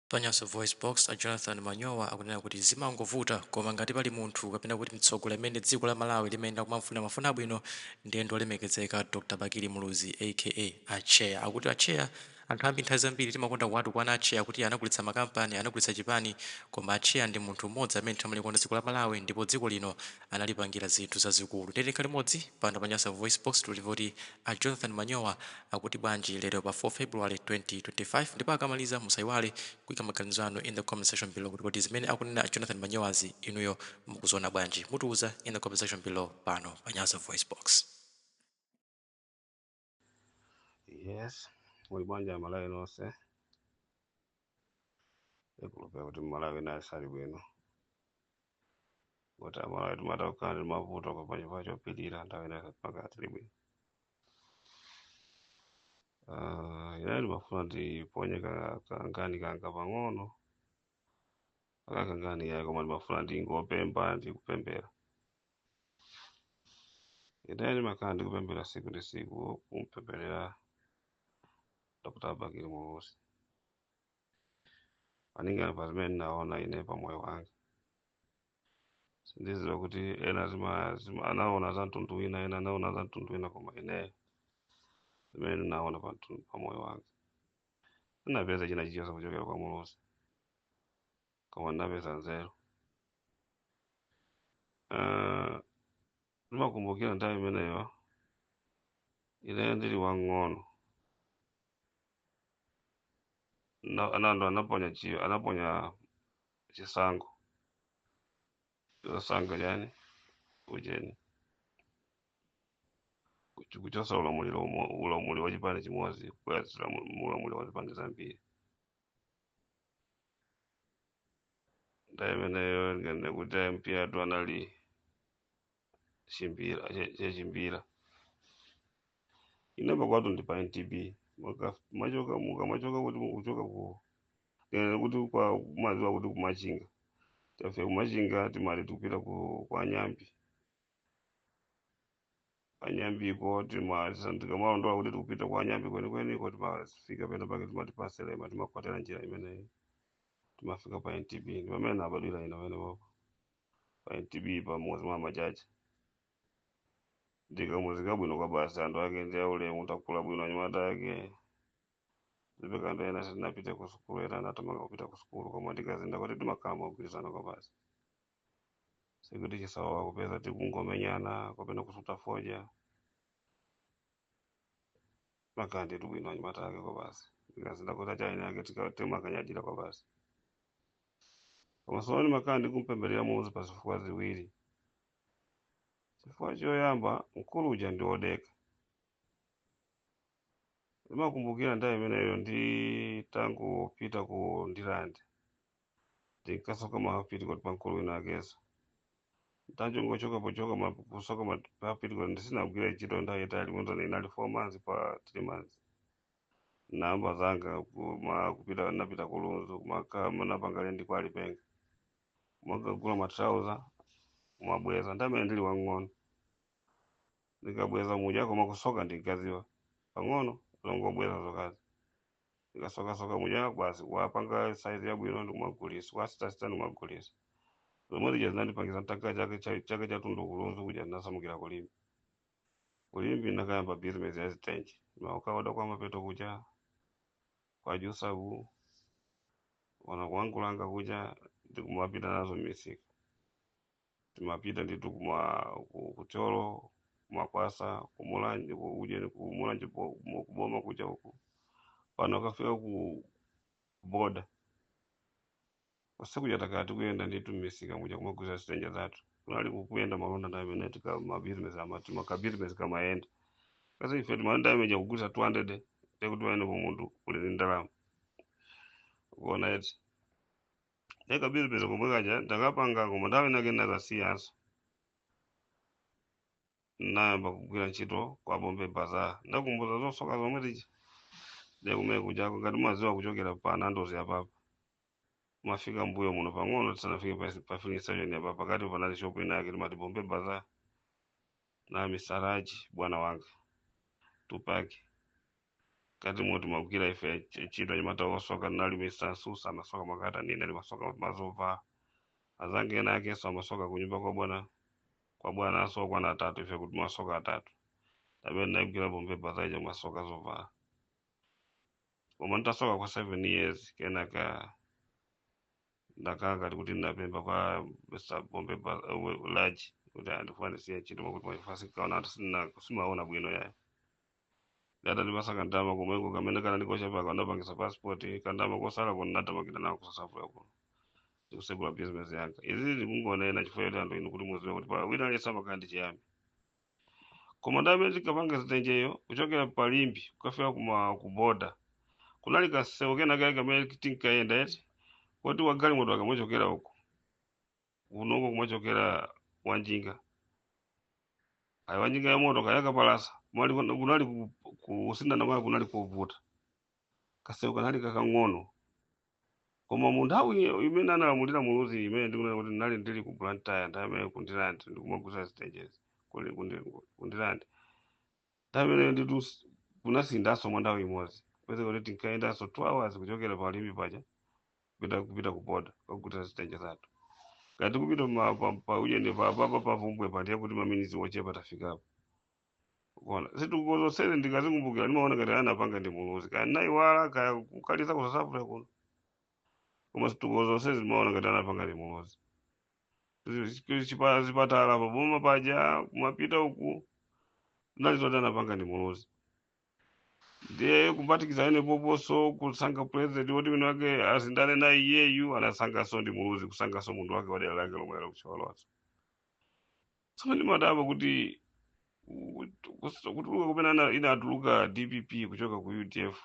Pa Nyasa VoiceBox, a Jonathan Manyowa akunena kuti zimangovuta koma ngati pali munthu kapena kuti mtsogoleri amene dziko la Malawi limayenera kumamfunira mafuno abwino ndiye ndi olemekezeka Dr Bakili Muluzi aka a Chair. Akuti a Chair anthu ambiri nthawi zambiri timakonda kuwatukwana a Chair kuti anagulitsa makampani, anagulitsa chipani koma a Chair ndi munthu mmodzi amene amalikonda dziko la Malawi ndipo dziko lino analipangira zinthu zazikulu. Ndiye tikhale limodzi pano pa Nyasa VoiceBox timve kuti a Jonathan Manyowa akuti bwanji lero pa 4 February 2025 ndipo akamaliza musaiwale kuika maganizo anu in the comment section below kuti kodi zimene akunena a Jonathan Manyowazi inuyo mukuziona bwanji? Mutiuza in the comment section below pano pa Nyasa VoiceBox. Yes, muli bwanji Amalawi nonse? Ndikhulupirira kuti Mmalawi naye sali bwino. Kuti Amalawi timatha kukhala ndi mavuto koma chifukwa chopirira nthawi ina timakhala tili bwino. Ah, ine ndimafuna ndiponye kankhani kanga pang'ono akakankhani yayi koma ndimafuna ndingopempha ndikupemphera. Ine ndimakhala ndikupemphera siku ndi siku kumpempherera Dr. Bakili Muluzi. Malingana pa zimene ndinaona ine pa moyo wanga. Sindidziwa kuti ena anaona za mtundu wina, ena anaona za mtundu wina, koma ine zimene ndinaona pa moyo wanga sindinapeze china chilichonse kuchokera kwa Muluzi, koma ndinapeza nzeru. Ndimakumbukira nthawi imeneyo ine ndili wang'ono anando anaponya chisankho chosankha chani ujeni kuchosa ulamuliro ulamuliro wa chipani chimodzi kubwera ulamuliro wa zipani zambiri. Nthawi imeneyo ndinganene kuti MP athu anali Chimbira, che Chimbira. Ine pakwathu ndi pa NTB. Machoka mukamachoka kuti mukuchoka ku ndinganene kuti kwa kumadziwa kuti kumachinga. Tafika kumachinga timati tikupita ku kwa Nyambi. Pa Nyambiko tikamalondola kuti tikupita kwa Nyambi kwenikweniko timafika pena pake timati pa Selema timakwatira njira imeneyi. Timafika pa NTB ndi pamene nabadwira ine pamenepopo. Pa NTB pamudzi mwa Machacha. Ndi kamudzi kabwino kwabasi, anthu ake ndi aulemu, takula bwino anyamata ake. Zipekanda ena sitinapite ku sukulu, ena anathamanga kupita ku sukulu, koma ndikazinda kuti timakhala mogwirizana kwabasi. Sikuti chisawawa kupeza tikungomenyana kapena kusuta fodya. Timakhala ndithu bwino anyamata ake kwabasi. Ndikazinda kuti achaini ake timakanyadira kwabasi. Koma tsono ndimakhala ndikumpempherera Muluzi pa zifukwa ziwiri. Chifukwa choyamba, mkulu uja ndi wodekha. Ndimakumbukira nthawi imeneyo nditangopita ku Ndirande, ndinkasoka ma half petticoat pa mkulu wina akenso. Ntangongochoka pochoka kusoka ma half petticoat ndisinagwire ntchito nthawi yaitali, mwina inali 4 months pa 3 months. Namba zanga kuma kupita napita ku Lunzu kumaka napanga lendi kwa Lipenga kumakagula matrauza kumabweza nthawi imene ndili wang'ono ndikabweza muja koma kusoka ndinkadziwa pang'ono zongobweza zokazi ndikasokasoka muja basi kuwapanga saizi yabwino ndikumagulisa kuwasitasita ndikumagulisa zomwe zija zinandipangisa ntaka chaka chathunthu ku Lunzu kuja ndinasamukira ku Limbe. Ku Limbe ndinakayamba bizinesi ya zitenje ndimakaoda kwa Mapeto kuja kwa Jusabu ona kuangulanga kuja ndikumapita nazo m'misika timapita ndithu kuma ku Thyolo kumakwasa kumulanje ujeni kumulanje kuboma kuja uku pano akafika ku boda Usiku takhala tikuyenda ndithu m'misika muja kumagulitsa zitenje zathu. Kunali kukuyenda malonda nthawi imene tika mabizinesi amati makabizinesi kamayenda. Kasi ife timayenda imeja kugulitsa 200 ndiye kuti pamenepo munthu uli ndi ndalama. Ukuona eti? Ndiye kabizinesi komwe kaja ndakapanga koma nthawi inake ndinadzasiyanso. Ndinayamba kugwira ntchito kwa Bombay Bazaar. Ndakumbuza zosoka zomwe zija. Ndiye kumene kujako ngati mumadziwa kuchokera pa Nando's apapa. Mafika mbuyo muno pang'ono tisanafike pa filling station apa pakati panali shop ina yake timati Bombay Bazaar na Mr. Raji bwana wanga Tupac. Kati moti magwira ife ntchito anyamata osoka nali Mr. Susa amasoka makatani, nali masoka mazovala. Azange ena akenso amasoka kunyumba kwa bwana kwa bwana aso kwana atatu ife kuti masoka atatu. Amene ndinagwira Bombay Bazaar ija masoka zovala. Koma nditasoka kwa 7 years, kenaka ndakhala ngati kuti ndinapempha kwa Mr. Bombay Large kuti andifuna ndisiye ntchito pakuti machifasi kaona anthu simaona bwino yayi. Ndatandipasa kandama komweko kamene kana ndikochepa kanapangisa passport, kandama kosala kuno nako ku South Africa kuno ndikusegula business yanga. Izi ndikungonena chifukwa choti anthu inu kuti muziwe kuti pa wina aliyense amakhala ndi chiyambi. Koma ndamene tinkapanga zitenjeyo kuchokera palimbi kukafika kuma ku border, kunali kasewu kena kake kamene tinkayenda eti koti wagalimoto akamachokera uku kunoko kumachokera wanjinga ayi wanjinga ya moto kayaka palasa kunali kusindana kwake kunali kovuta. Kasewu kanali kakang'ono, koma mu nthawi imene analamulira Muluzi, imene ndikunena kuti ndinali ndili ku Blantyre nthawi imene kundilandi ndikumagusa zitenjezi kundilandi, nthawi imeneyo nditu kunasindanso mwa nthawi imodzi kupeza kuti tinkayendanso 2 hours kuchokera pa Limbe paja kupita ku border kukagulitsa zitenje zathu. Ngati kupita pa ujeni pa Vumbwe pa, ndiye kuti maminitsi ochepa tafikapo. Kuona zitukuko zonsezi ndikazikumbukira ndimaona ngati anapanga ndi Muluzi, kaya nayiwala kaya kukaliza ku South Africa kuno, koma zitukuko zonsezi ndimaona ngati anapanga ndi Muluzi. Zipatala paboma paja kumapita uku nali zoti anapanga ndi Muluzi. Ndiye kupatikiza ene poponso kusankha president woti wina wake azindane na iyeyu, anasankhanso ndi Muluzi, kusankhanso munthu wake wadera lake lomwe lakucholoza. Tsono ndimadabwa kuti kutuluka kumene inatuluka DPP kuchoka ku UDF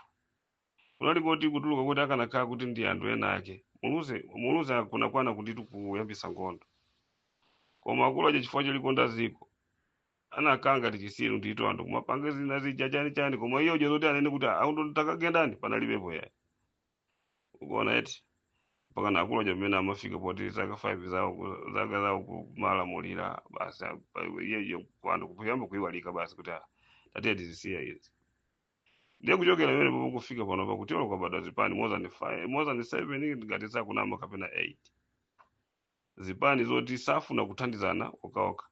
kunali koti kutuluka kuti akanakhala kuti ndi anthu ena ake, Muluzi akunakwana kuti kuyambisa nkhondo. Koma akulu aja chifukwa cholikonda ziko anakhala ngati chisiru ndito anthu kumapanga zina zija chani chani, koma iye uja zoti anene kuti takagendani panalibepo yayi. Ukuona eti mpaka na akulu aja pamene amafika poti zaka 5 zawo zaka zawo kumalamulira basi, iye anthu kuyamba kuyiwalika basi kuti tatiye tizisiya izi. Ndiye kuchokera pamene popo kufika pano pakuti kwabadwa zipani more than 5, more than 7 ngati sakunama, kapena 8 zipani zoti safuna kuthandizana okaoka.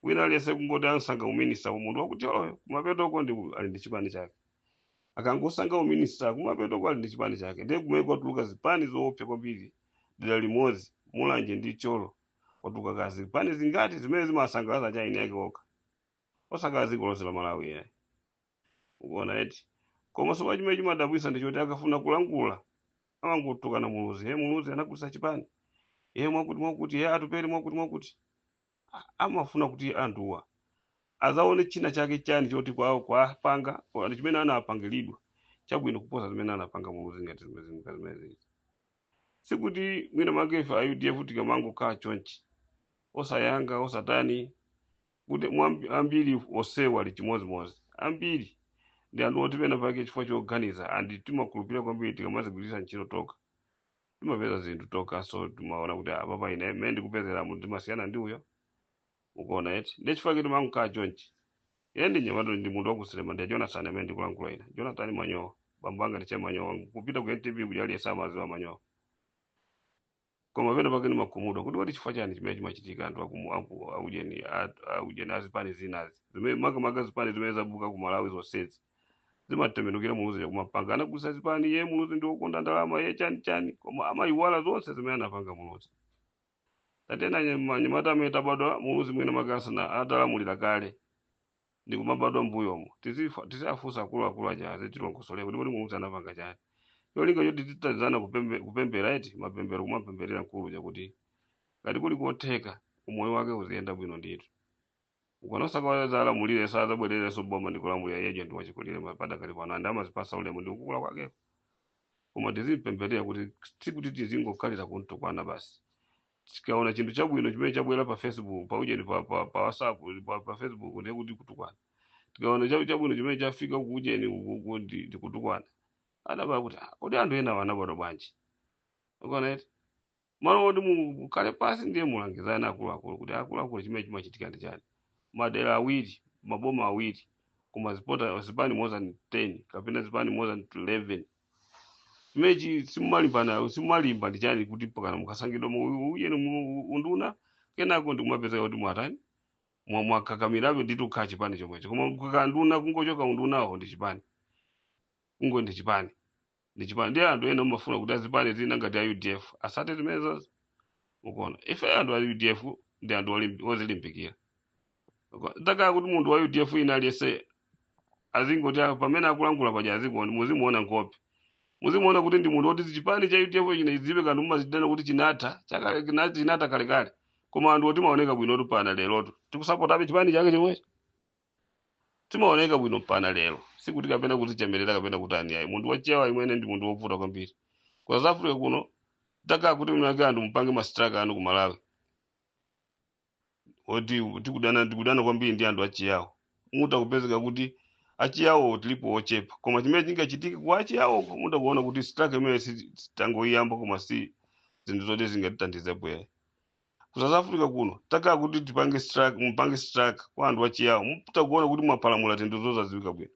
Wina aliyense kungoti ansankha uminista munthu wakutyoloyo, kumapetoko ndi ali ndi chipani chake. Akangosankha uminista, kumapetoko ali ndi chipani chake. Ndiye kumene kwatuluka zipani zoopsa kwambiri dera limodzi, Mulanje ndi Thyolo, kwatuluka ka zipani zingati zimene zimasangalatsa chaini yake okha, osakhala dziko lonse la Malawi yayi. Ukuona eti? Koma sopa chimene chimadabwitsa ndi choti akafuna kulankhula amangotukana Muluzi, he Muluzi anagulitsa chipani, ye mwakuti mwakuti, ye Atupere mwakuti mwakuti. Amafuna kuti anthuwa azaone china chake chani choti kwawo kwapanga chimene anapangiridwa chabwino kuposa zimene anapanga Muluzi. Ngati zimene sikuti mwina make ife a UDF tikamangokhala chonchi osayanga osatani kuti ambiri osewa ali chimodzimodzi. Ambiri ndi anthu oti pena pake chifukwa choganiza andi timakhulupirira kwambiri, tikamazigwiritsa ntchito toka timapeza zinthu toka, so timaona kuti apapa ine mmene ndikupezeramo ndimasiyana ndi uyo. Ukuona eti? Ndi chifukwa chake timangokhala chonchi. Ine ndi nyamata, ndi munthu wakuselema, ndi Jonathan amene ndikulankhula ine, Jonathan Manyowa. Bambo anga ndiche Manyowa, kupita ku NTV kuti aliyense amaziwa Manyowa. Koma pena pake ndimakhumudwa kuti chifukwa chani chimene chimachitika anthu akujeni azipani zinazi zimene makamaka zipani zimene zabuka ku Malawi zonsezi zimatembenukira Muluzi kumapanga anagulitsa zipani, ye Muluzi ndi wokonda ndalama, ye chani chani, koma amayiwala zonse zimene anapanga Muluzi. Tatena nyamata amene tabadwa Muluzi mwina makasana atalamulira kale ndi kumabadwa mbuyomo, tiziafunsa akuluakulu aja azitilongosolera kuti kodi Muluzi anapanga chani, cholinga choti titazana kupembera eti mapembero kumapemberera mkulu chakuti ngati kuli kotheka umoyo wake uziyenda bwino ndithu. Ukanosaka zalamulire sazabwererenso boma ndikulamulira yeje ndi wachikulire padakali pano andi amazipasa ulemu ndi kukula kwake, koma tizimpemberera kuti sikuti tizingokhalira kuntukwana basi. Tikaona chinthu chabwino chimene chabwera pa Facebook, pa ujeni, pa WhatsApp, pa Facebook, ndiye kuti kutukwana. Tikaona chabwino chimene chafika kuujeni uku ndi kutukwana. Adabala kuti kodi anthu ena anabadwa bwanji? Ukaona eti malo oti mukhale pasi ndiye mulangizane akuluakulu kuti akuluakulu chimene chimachitika ndi chani? Madera awiri, maboma awiri. Koma zipota zipani more than 10 kapena zipani more than 11, chimechi simumalimbana, simumalimba ndi chani kuti pakana mukasangidwa uyeni unduna, kenako ndikumapezeka kuti mwatani, mwakakamirabe ndithu kukhala chipani chomwecho. Koma kukanduna, kungochoka undunawo ndi chipani, kungo ndi chipani, ndi chipani. Ndi anthu ena umafuna kuti azipani zina ngati a UDF asate zimenezo. Ukuona, ife anthu a UDF ndi anthu ozilimbikira. Takaya kuti munthu wa UDF ina aliyese azingoti pamene akulankhula paja azikuona, muzimuona nkhope, muzimuona kuti ndi munthu woti chipani cha UDF chino idziwe kanthu mumazidana kuti chinatha chinatha kalekale, koma anthu oti maoneka bwinotu pana lerotu tikusapotabe chipani chake chomwecho, timaoneka bwino pana lero. Sikuti kapena kuti chemerera kapena kuti ani, ayi. Munthu wachewa imwene ndi munthu wovuta kwambiri ku South Africa kuno. Takaya kuti mnake anthu mupange ma strike anu ku Malawi oti tikudana kwambiri ndi anthu achiyawo, mutakupezeka kuti achiyawo tilipo ochepa, koma chimene chingachitike kwa achiyawoko mutakuona kuti strike imene tangoyiyamba, koma si zinthu zoti zingatithandizepo yayi. Ku South Africa kuno takaya kuti tipange strike, mupange strike kwa anthu achiyawo, mutakuona kuti mwapalamula zinthu zosadziwika bwino.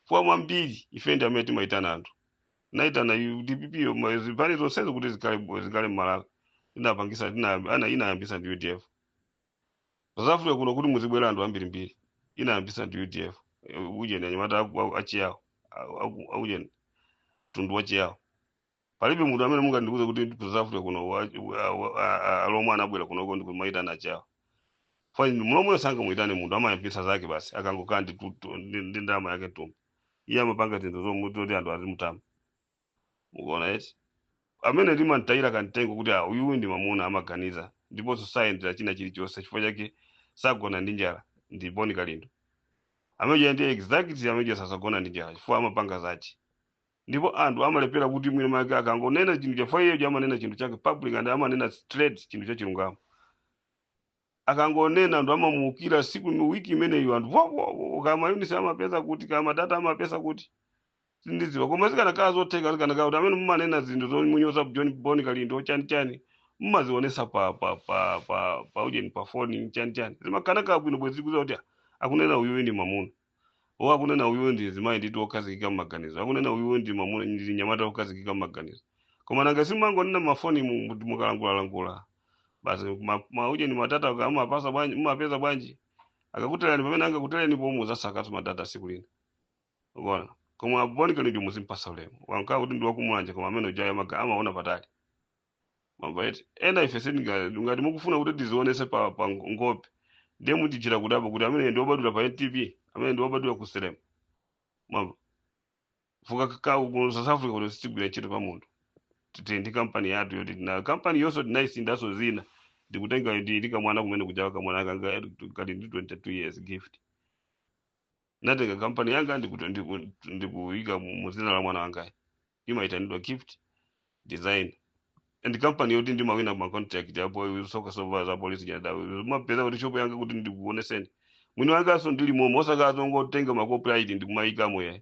Kwa mwambiri ife ndi amene timayitana anthu, naitana DPP, zipani zonsezo kuti zikhale m'Malawi. Inapangisa ana inayambisa ndi UDF. South Africa kuno kuti muzibwera anthu ambirimbiri, inayambisa ndi UDF. Ujeni anyamata achiyawo, ujeni mtundu wachiyawo, palibe munthu amene mungandiuze kuti ku South Africa kuno alomwe anabwera kunoko ndikumaitana achiyawo. Fine, mlomwe sangamuitane munthu, amayambisa zake basi, akangokhala ndi ndalama yake mtumba, iye amapanga zinthu zoti anthu azimutama. Mukuona eti, amene ndimantayira kamtengo kuti ah, uyuyu ndi mamuna, amaganiza ndiponso sayendera china chilichonse, chifukwa chake sagona ndi njala, ndi Boni Kalindo. Amene ndi exactly amene sasagona ndi njala chifukwa amapanga zachi, ndipo anthu amalepera kuti mwini make akangonena chinthu chifukwa iye amanena chinthu chake public and amanena straight chinthu chachilungamo. Akangonena anthu amamuukira siku wiki imeneyo, anthu vovovo kama yunisi amapeza kuti, kama data amapeza kuti, sindidziwa. Koma zikanakhala zotheka, zikanakhala kuti amene mumanena zinthu zomunyoza John Boni Kalindo chani chani, mumazionesa pa ujeni, pa foni chani chani, zimakhanakhala bwino bwezi kuziwa kuti akunena uyuyu ndi mamuna, o akunena uyuyu ndi zimayi nditi okhazikika mmaganizo, akunena uyuyu ndi mamuna, ndi nyamata okhazikika mmaganizo. Koma nanga simangonena mafoni mukalangulalangula basi, maujeni matata amapasa bwanji, mumapeza bwanji akakuterani pamene angakuterani pomwe muzasakaso madata siku lina. Ukuona, koma Boni Kalindo muzimpasa ulemu wankaa kuti ndi wakumulanje, koma amene ujayo amaona patali mambo eti. Ena ife sindinga ngati mukufuna kuti tizionese pa ngope, ndiye mutichira kudapo kuti amene ndi obadwira pa NTV, amene ndi obadwira ku Selem, mambo fuka ka ku South Africa kuti sitigwira ntchito pa munthu. Tili ndi kampani yathu yoti na kampani yonso tinayisindaso zina, ndikutenga ndi kamwana kumene kujawa, kamwana kanga kali ndi 22 years, Gift. Natenga kampani yanga ndikuyika mu zina la mwana wangayi, imayitanidwa Gift Design, and company yoti ndimawina ma contract apo soka sova za polisi jada mapeza kuti shop yanga kuti ndikuoneseni mwini wangaso ndili momo, osakazo ngotenga ma copyright ndikumayikamo yayi.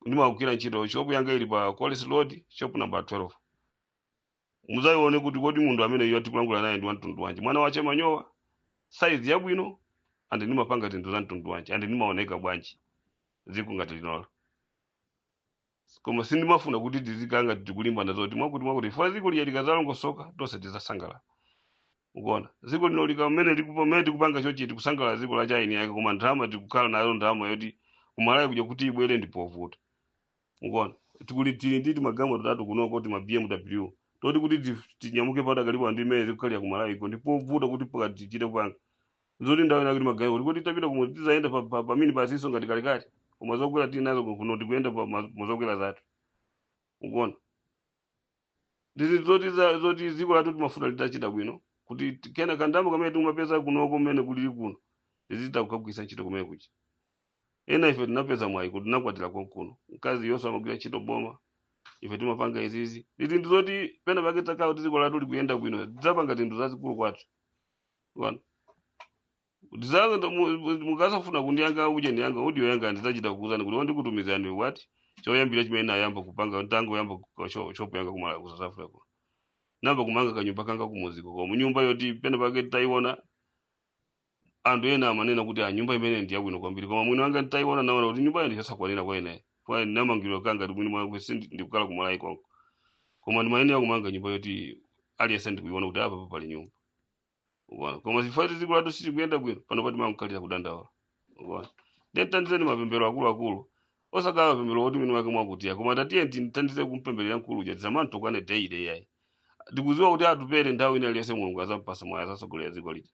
Ndimagwira ntchito, shop yanga ili pa Collins Road, shop number 12. Muzayione kuti kodi munthu amene iyo tikulankhula naye ndi wamtundu wanji, mwana wache Manyowa, size yabwino, and ndimapanga zinthu za mtundu wanji, and ndimaoneka bwanji dziko ngati linolo. Koma sindimafuna kuti tizikanga tikulimbana zoti mwakuti mwakuti ifo dziko lija likazalongosoka tonse tizasangalala. Ukuona, dziko lino likamene mmene tikupanga chochi, tikusangalala dziko la chaini yake, koma ndalama tikukhala nayo, ndalama yoti kumalawi kuja kuti ibwere ndipovuta. Ukuona, tikuli tili ndi timagalimoto tatu kunoko, tima BMW toti kuti tinyamuke padakalipo ndi mmene zikukhalira kumalawi iko ndipovuta kuti pakati tichite kupanga zoti ndawo ina kuti magalimoto kuti tapita kumwe tizayenda pa minibus iso ngati kalekale, koma zokwera tili nazo kuno, tikuyenda pa muzokwera zathu. Ukuona, ndizi zoti zoti dziko lathu timafuna litachita bwino kuti kena kandamo kamene timapeza kunoko kumene kulili kuno tizita kukagwisa ntchito kumene kuchi. Ena ife tinapeza mwayi kuti tinakwatira konkuno, mkazi yonso amagwira ntchito boma, ife timapanga izizi. Izi ndi zoti pena pake takhala kuti dziko lathu likuyenda bwino, tidzapanga zinthu zazikulu kwathu. Ukuona, mukasafuna kundiyanga uje ndiyanga audio yanga, ndidzachita kukuuzani kuti ndikutumizani what choyambira chimene nayamba kupanga ntangoyamba shop yanga kumala ku South Africa kuno. Namba kumanga kanyumba kanga kumuziko, koma nyumba yoti pena pake taiona. Anthu ena amanena kuti, "Ah, nyumba imene ndi yabwino kwambiri," koma mwini wanga nditayiona naona kuti nyumba ndi yosakwanira kwa ine, kwa ndinamangidwa kanga ndi mwini mwanga ndikukhala kumalayi kwangu, koma ndimayenera kumanga nyumba yoti aliyense ndikuiona kuti apa pali nyumba, ukuona. Koma chifukwa dziko lathu silikuyenda bwino pano, pati mankalira kudandaula, ukuona. Ndiye tithandizeni mapemphero akuluakulu, osakhala mapemphero oti mwini wake mwakutiya, koma tatiye tithandize kumpempherera mkulu uja. Tisamamtukwane daily yayi. Ndikudziwa kuti Atupere nthawi ina iliyonse Mulungu azampasa mwayi, azasogolera dziko lija,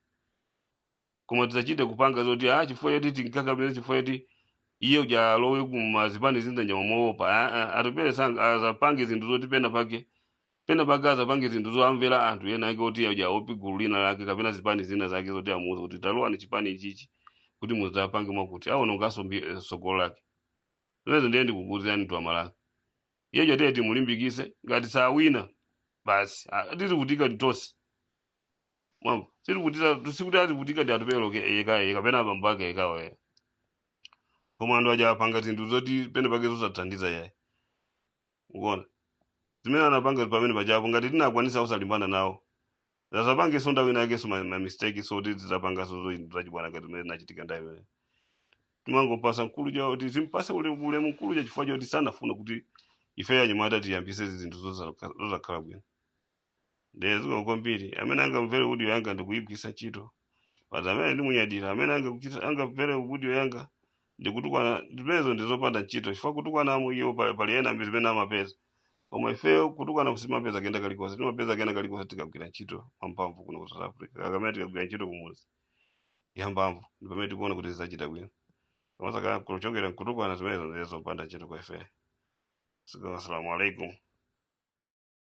koma tisachite kupanga zoti, ah, chifukwa choti tinkakamira, chifukwa choti iye uja alowe kumazipani zinza nyama moopa. Ah, ah, Atupere sanga azapange zinthu zoti pena pake azapange zinthu zoamvera anthu ena ake oti uja opi gulu lina lake kapena zipani zina zake zoti amuuze kuti talowani chipani ichichi kuti muzapange mwakuti aononganso sogolo lake. Zimenezo ndiye ndikukuuzani mtu amalaka iye chotete timulimbikise. Ngati sawina basi, ah, tizivutika tonse, mwamva? Sitikuti sikuti azivutika ndi Atupele yeka yeka kapena abambo ake yekawo yeka, koma anthu aja apanga zinthu zoti pene pake zosathandiza yayi, ukuona zimene anapanga pamene pajapo. Ngati tinakwanisa usalimbana nawo, zasapangenso nthawi ina yakenso ma mistake, so kuti zizapanganso zinthu zachibwana ngati zimene zinachitika nthawi imeneyo. Timangopasa mkulu ja kuti zimpase ulemu mkulu ja, chifukwa choti sanafuna kuti ife anyamata tiyambise zinthu zosakhala bwino. Ndiye zikomo kwambiri. Amene angamvere audio yanga ndikuyigwisa ntchito pati, amene ndimunyadira. Amene angamvere audio yanga ndikutukwana, zimenezo ndizopanda ntchito, chifukwa kutukwanamo iyo pali ena ambiri zimene amapeza, koma ifeyo kutukwana kusimapeza kenda kalikonse. Timapeza kena kalikonse tikagwira ntchito mwamphamvu kuno ku South Africa, kamene tikagwira ntchito kumuzi yamphamvu, ndi pamene tikuona kuti zizachita bwino. Koma kuchokera nkutukwana, zimenezo ndizopanda ntchito kwa ifeyo. Assalamu alaikum.